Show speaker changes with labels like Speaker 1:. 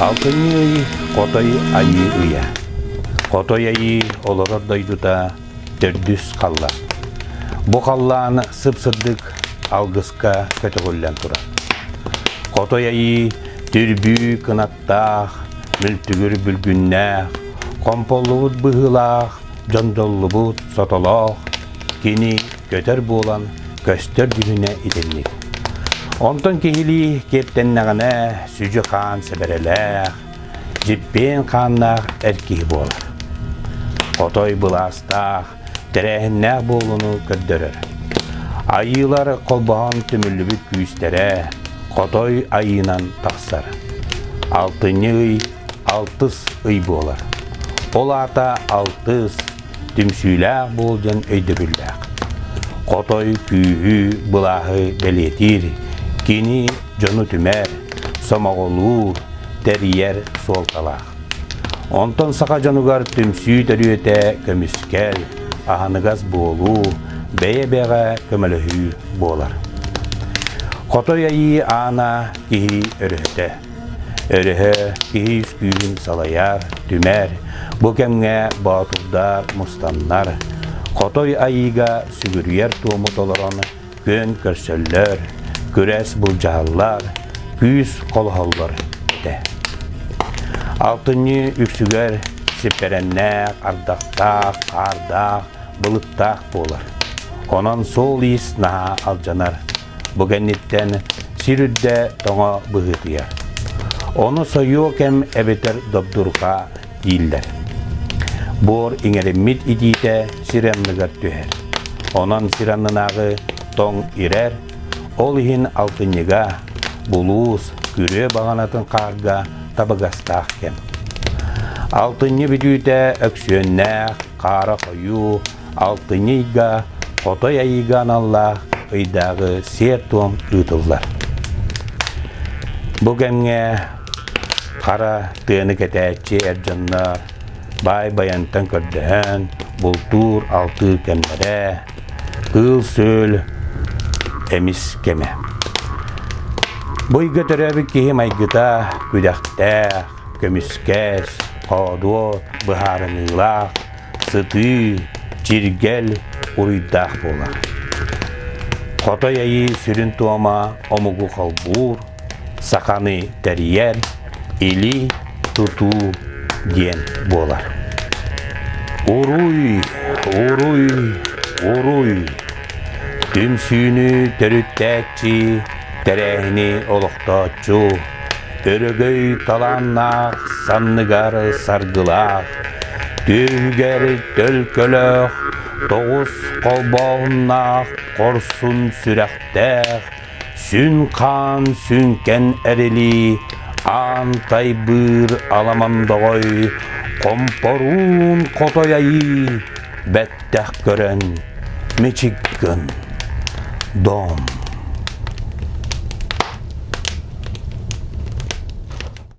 Speaker 1: Алтынньы ый Хотой Айыы ыйа. Хотой Айыы олорор дойдута төрдүс халлаан. Бу халлаан сып-сырдык алгыска көтөҕүллэн турар. Хотой Айыы түрбүү кынаттаах, мүлтүгүр бүлгүннээх, хомполлубут быһыылаах, дьондоллубут сотолоох, кини көтөр буолан көстөр дьүһүнэ итинник. Онтон киһилии киэптэннэҕинэ сүдьү хаан сэбэрэлээх, дьиппиэн хааннаах эр киһи буолар. Хотой былаастаах, тэрээһиннээх буолууну көрдөрөр. Айыылар холбоһон түмүллүбүт күүстэрэ хотой айыынан тахсар. Алтынньы ый алтыс ый буолар. Ол аата алтыс түмсүүлээх буол диэн өйдөбүллээх. Хотой күүһү, былааһы бэлиэтиир, кини дьону түмэр, сомоҕолуур, тэрийэр суолталаах. Онтон саха дьонугар түмсүү төрүөтэ көмүскэл, аһыныгас буолуу, бэйэ-бэйэҕэ көмөлөһүү буолар. Хотой айыы аана киһи өрөһөтө. Өрөһө киһи үс күүһүн салайар, түмэр, бу кэмҥэ боотурдар мустаннар, Хотой Айыыга сүгүрүйэр туому толорон күөн көрсөллөр, күрэс былдьаһаллар, күүс холоһоллор этэ. Алтынньы үксүгэр сиппэрэннээх, ардахтаах, хаардаах, былыттаах буолар. Онон суол-иис наһаа алдьанар. Бу кэнниттэн сир үрдэ тоҥо быһыытыйар. Ону сойуо кэм эбэтэр добдурҕа дииллэр. Буор иҥэриммит итиитэ сир анныгар түһэр. Онон сир аннынааҕы тоҥ ирэр, ол иһин алтынньыга, булуус, күрүө баҕанатын хаарга табыгастаах кэм. Алтынньы бүтүүтэ өксүөннээх, хаара хойуу, Алтынньы ыйга Хотой Айыыга аналлаах ыйдааҕы сиэр-туом ыытыллар. Бу кэмҥэ хара тыаны кэтээччи эр дьоннор баай байантан көрдөһөн бултуур-алтыыр кэмнэрэ, кыыл-сүөл эмис кэмэ. Бу ыйга төрөөбүт киһи майгыта күдэхтээх, көмүскэс, хоодуот, быһаарыныылаах, сытыы, чиргэл, уруйдаах буолар. Хотой айыы сүрүн туома омугу холбуур, саханы тэрийэр, или тутуу диэн буолар. Уруй, уруй, уруй! Түмсүүнү төрүттээччи, тэрээһини олохтооччу, Өрөгөй талааннаах санныгар саргылаах, түөһүгэр төлкөлөөх, тоҕус холбооһуннаах хорсун сүрэхтээх, сүн хаан сүҥкэн эрили, аан тайбыыр аламандоҕой, хомпоруун хотой айыы, бэттэх көрөн, мичик гын, дом.